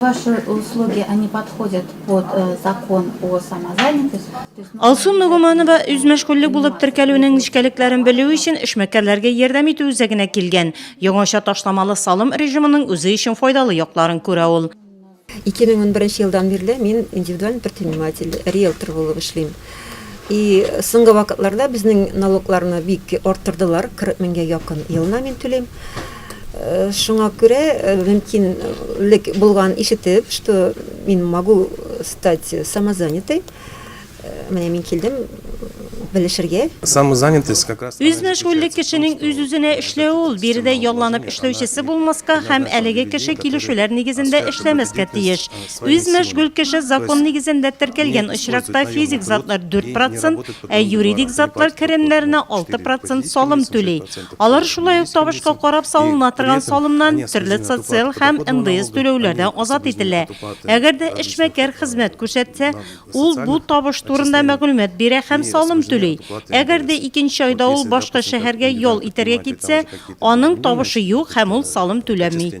Ваши услуги, они подходят под э, закон о самозанятости. Алсу Ногуманова үзмәшгульлек булып теркәлүнең нечкәлекләрен белү өчен эшмәкәрләргә ярдәм итү үзәгенә килгән. Яңача ташламалы салым режимының үзе өчен файдалы якларын күрә ул. 2011 елдан бирле мин индивидуальный предприниматель, риэлтор булып эшлим. И соңгы вакытларда безнең налогларны бик арттырдылар, 40 меңгә якын елына мин түлим. Э, шуңа күрә э, мөмкинлек булган ишетеп, что мин могу стать самозанятой. Э, менә мин килдем белешергә. Самозанятость как раз Үзмәшгульлек кешенең үз-үзенә эшләве ул. Биредә ялланып эшләүчесе булмаска һәм әлеге кеше килешүләр нигезендә эшләмәскә тиеш. Үзмәшгуль кеше закон нигезендә теркәлгән очракта физик затлар 4 процент, ә юридик затлар керемнәренә 6 процент салым түли. Алар шулай ук табышка карап салына торган салымнан, төрле социаль һәм НДС түләүләрдән азат ителә. Әгәр дә эшмәкәр хезмәт күрсәтсә, ул бу табыш турында мәгълүмат бирә һәм салым түли. Әгәр дә икенче айда ул башка шәһәргә ял итәргә китсә, аның табышы юк һәм ул салым түләми.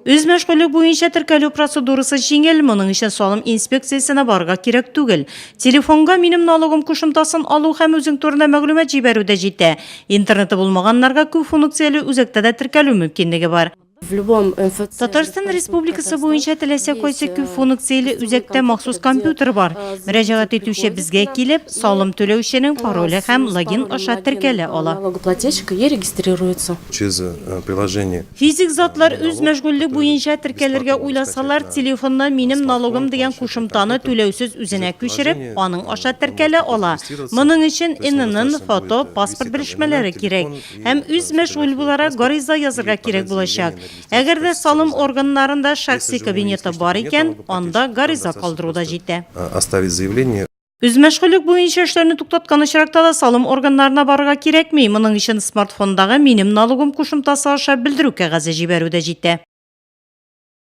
Үзмәшгульлек буенча теркәлү процедурасы җиңел, моның өчен салым инспекциясенә барырга кирәк түгел. Телефонга Минем налогым кушымтасын алу һәм үзең турында мәгълүмат җибәрү дә җитә. Интернеты булмаганнарга күп функцияле үзәктә дә теркәлү мөмкинлеге бар. В любом МФЦ Татарстан Республикасы буенча теләсә кайсы күп функцияле үзәктә махсус компьютер бар. Мөрәҗәгать итүче безгә килеп, салым түләүченең пароле һәм логин аша теркәлә ала. Налогоплательщика и регистрируется. Через приложение. Физик затлар үзмәшгульлек буенча теркәлергә уйласалар, телефонына Минем налогым дигән кушымтаны түләүсез үзенә күчереп, аның аша теркәлә ала. Моның өчен ИНН, фото, паспорт белешмәләре кирәк. Һәм үзмәшгуль буларак гариза язырга кирәк булачак. Әгәр дә салым органнарында шәхси кабинеты бар икән, анда гариза калдыру да җитә. Оставить заявление. Үзмәшгульлек буенча эшләрне туктаткан очракта да салым органнарына барырга кирәкми, моның өчен смартфондагы Минем налогым кушымтасы аша белдерү кәгазе җибәрү дә җитә.